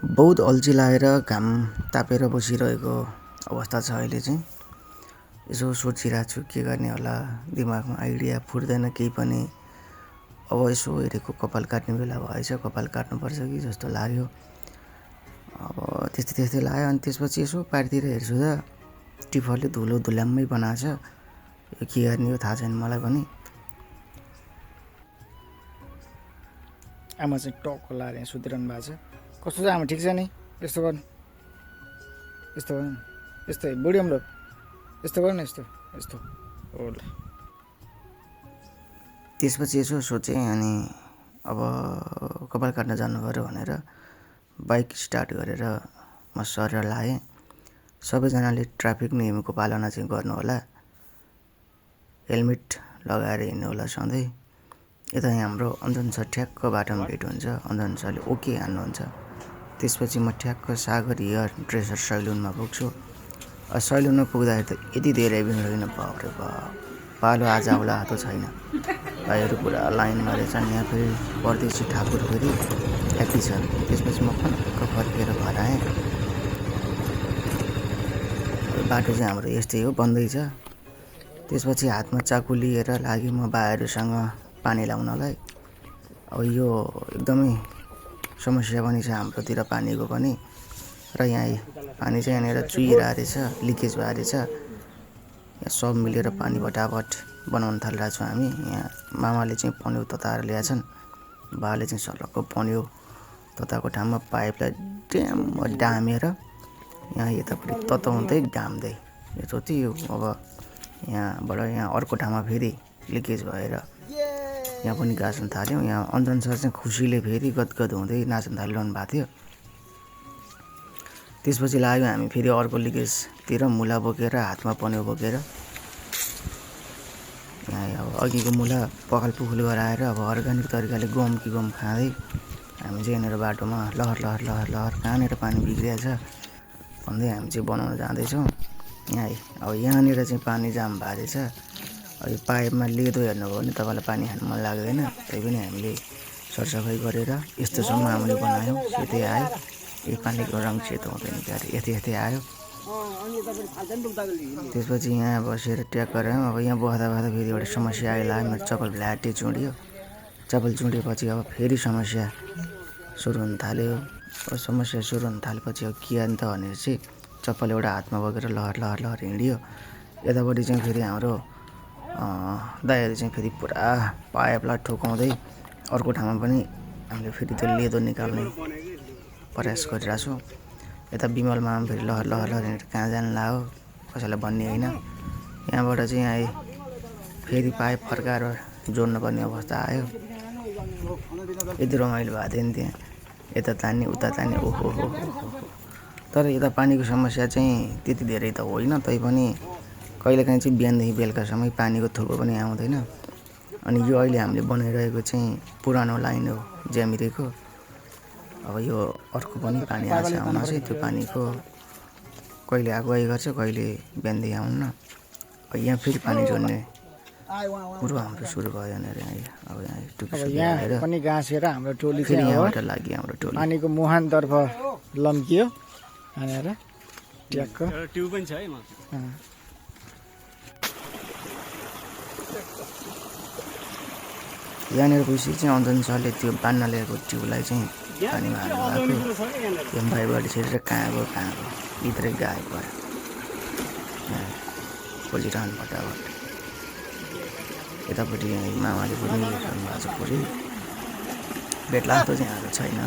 बहुत अल्छी लागेर घाम तापेर बसिरहेको अवस्था छ अहिले चाहिँ। यसो सोचिरहेको छु के गर्ने होला, दिमागमा आइडिया फुट्दैन केही पनि। अब यसो हेरेको कपाल काट्ने बेला भएछ, कपाल काट्नुपर्छ कि जस्तो लाग्यो। अब त्यस्तै लाग्यो। अनि त्यसपछि यसो पारितिर हेर्छु त टिफरले धुलो धुल्याम्मै बनाएको छ। यो के गर्ने हो थाहा छैन मलाई पनि। आमा चाहिँ टक्क लाएर यहाँ सुतिरहनु भएको छ। कस्तो छ आमा, ठिक छ नि? यस्तो गर्नु, यस्तो गर्नु, यस्तै बुढी अम्लो, यस्तो गर्नु, यस्तो यस्तो हो ल। त्यसपछि यसो सोचेँ अनि अब कपाल काट्न जानु पऱ्यो भनेर बाइक स्टार्ट गरेर म सरेर लागेँ। सबैजनाले ट्राफिक नियमको पालना चाहिँ गर्नु होला, हेलमेट लगाएर हिँड्नु होला सधैँ। यता हाम्रो अन्जन सर ठ्याक्क बाटोमा भेट हुन्छ, अन्जन सरले ओके हान्नुहुन्छ। त्यसपछि म ठ्याक्क सागर हेयर ड्रेसर सैलुनमा पुग्छु। सैलुनमा पुग्दाखेरि त यति धेरै भिड होइन, बाफ्रे बाफ, पालो आज आउला हातो छैन। भाइहरू पुरा लाइनमा रहेछन्। यहाँ फेरि परदेशी ठाकुर फेरि यति छ। त्यसपछि म फनक्क फर्केर घर आएँ। बाटो चाहिँ हाम्रो यस्तै हो, बन्दै छ। त्यसपछि हातमा चाकु लिएर लागेँ म भाइहरूसँग पानी ल्याउनलाई। अब यो एकदमै समस्या पनि छ हाम्रोतिर पानीको पनि। र यहाँ पानी चाहिँ यहाँनिर चुहिरहेको रहेछ, लिकेज भएर रहेछ। यहाँ सब मिलेर पानी फटाफट बनाउन थालिरहेको छौँ हामी। यहाँ मामाले चाहिँ पन्यु तताएर ल्याएछन्, बाले चाहिँ सलक्क पन्यु तताएको ठाउँमा पाइपलाई ड्याम डामेर यहाँ यतापट्टि तताउँदै डाम्दै यति यो। अब यहाँबाट यहाँ अर्को ठाउँमा फेरि लिकेज भएर यहाँ पनि गाँच्न थाल्यौँ। यहाँ अन्जन सर चाहिँ खुसीले फेरि गदगद हुँदै नाच्न थालिरहनु भएको थियो। त्यसपछि लाग्यो हामी फेरि अर्को लिकेजतिर मुला बोकेर, हातमा पन्यु बोकेर। यहाँ अब अघिको मुला पखाल पुखुल गराएर अब अर्ग्यानिक तरिकाले गम कि गम खाँदै हामी चाहिँ यहाँनिर बाटोमा लहर लहर लहर लहर कहाँनिर पानी बिग्रिएछ भन्दै हामी चाहिँ बनाउन जाँदैछौँ। यहाँ अब यहाँनिर चाहिँ पानी जाम भएको रहेछ। अब यो पाइपमा लेदो हेर्नुभयो भने तपाईँलाई पानी खानु मन लाग्दैन। त्यही पनि हामीले सरसफाइ गरेर यस्तोसम्म हामीले बनायौँ। सेतै आयो, यो पानीको रङ सेतो हुँदैन क्यारे, यति आयो। त्यसपछि यहाँ बसेर ट्याक गरायौँ। अब यहाँ बस्दा फेरि एउटा समस्या आइलाग्यो, मेरो चप्पल भ्ल्याटे चुँडियो। चप्पल चुँडेपछि अब फेरि समस्या सुरु हुन थाल्यो। समस्या सुरु हुन थालेपछि अब के अन्त भनेर चाहिँ चप्पल एउटा हातमा बोकेर लहर लहर लहर हिँडियो। यतापट्टि चाहिँ फेरि हाम्रो दाइहरू चाहिँ फेरि पुरा पाइपलाई ठोकाउँदै अर्को ठाउँमा पनि हामीले फेरि त्यो लेदो निकाल्ने प्रयास गरिरहेको छौँ। यता बिमल मामा फेरि लहर लहर लहर हिँडेर कहाँ जानु लाग्यो कसैलाई भन्ने होइन। यहाँबाट चाहिँ यहाँ फेरि पाइप फर्काएर जोड्नुपर्ने अवस्था आयो। यति रमाइलो भएको थियो नि त्यहाँ, यता तान्ने उता तान्ने, ओहो हो। तर यता पानीको समस्या चाहिँ त्यति धेरै त होइन, तैपनि कहिलेकाहीँ चाहिँ बिहानदेखि बेलुकासम्म पानीको थोपो पनि आउँदैन। अनि यो अहिले हामीले बनाइरहेको चाहिँ पुरानो लाइन हो ज्यामिरेको। अब यो अर्को पनि पानी आउँछ चाहिँ त्यो पानीको कहिले अगुवाई गर्छ, कहिले बिहानदेखि आउन्न। यहाँ फेरि पानी जोड्ने कुरो हाम्रो सुरु भयो यहाँनिर। अब यहाँ पनि गाँसेर हाम्रो टोली फेरि यहाँबाट लागि हाम्रो टोली पानीको मुहानतर्फ लम्कियो यहाँनिर ट्याक्क। ट्युब पनि छ है। यहाँनिर गएपछि चाहिँ अन्जन सरले त्यो बान्न ल्याएको ट्युबलाई चाहिँ पानीमा हाल्नु भएको। एमभाइबाट छिरेर कहाँ गयो भित्रै गायब भयो। खोजिरहनु फटाफट। यतापट्टि मामाले पनि हेर्नु भएको छ खोजी, भेटलाग्दो चाहिँ आएको छैन।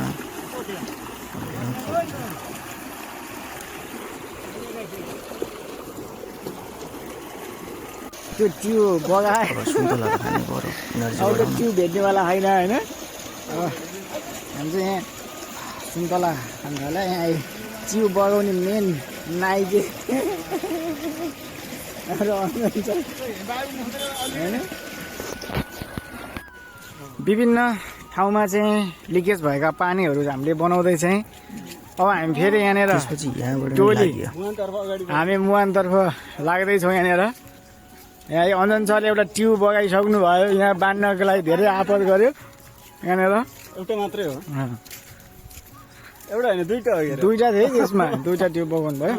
त्यो ट्युब बगाएर सुन्तला खाने पऱ्यो, एनर्जी अब बढाउन। ट्युब भेट्नेवाला छैन होइन। अब हामी चाहिँ यहाँ सुन्तला खानु थाल्यो। यहाँ च्यु बगाउने मेन नाइके होइन। विभिन्न ठाउँमा चाहिँ लिकेज भएका पानीहरू हामीले बनाउँदै चाहिँ अब हामी फेरि यहाँनिर टोली हामी मुहानतर्फ लाग्दैछौँ। यहाँनिर यहाँ अन्जन सरले एउटा ट्युब बगाइसक्नु भयो। यहाँ बाँध्नको लागि धेरै आपत गर्यो यहाँनिर। एउटै मात्रै हो। एउटा होइन दुईटा हो के दुईटा थियो यसमा दुईटा ट्युब बगाउनु भयो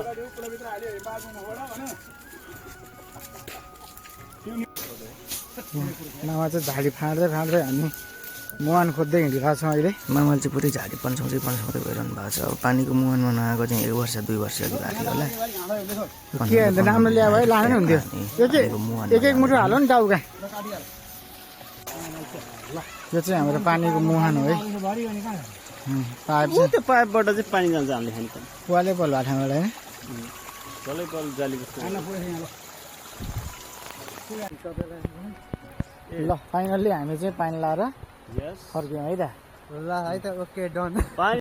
मामा चाहिँ झाडी फाँड्दै फाँड्दै हामी मुहान खोज्दै हिँडिरहेको छौँ अहिले मामाले चाहिँ पुरै झाडी पन्साउँदै गइरहनु भएको छ अब पानीको मुहानमा नआएको चाहिँ 1 वर्ष 2 वर्ष अघि भएको थियो होला के अन्त राम्रो ल्यायो भए लानु हुन्थ्यो एक एक मुठो हाल्नु नि टाउका यो चाहिँ हाम्रो पानीको मुहान हो है पाइप ऊ त्यो पाइपबाट चाहिँ पानी जान्छ हामीले खाने पानी वाले बल भएको ठाउँबाट होइन जसले बल जाली जस्तो ल फाइनल्ली हामी चाहिँ पानी लाएर यस फर्क्यौँ है त पानी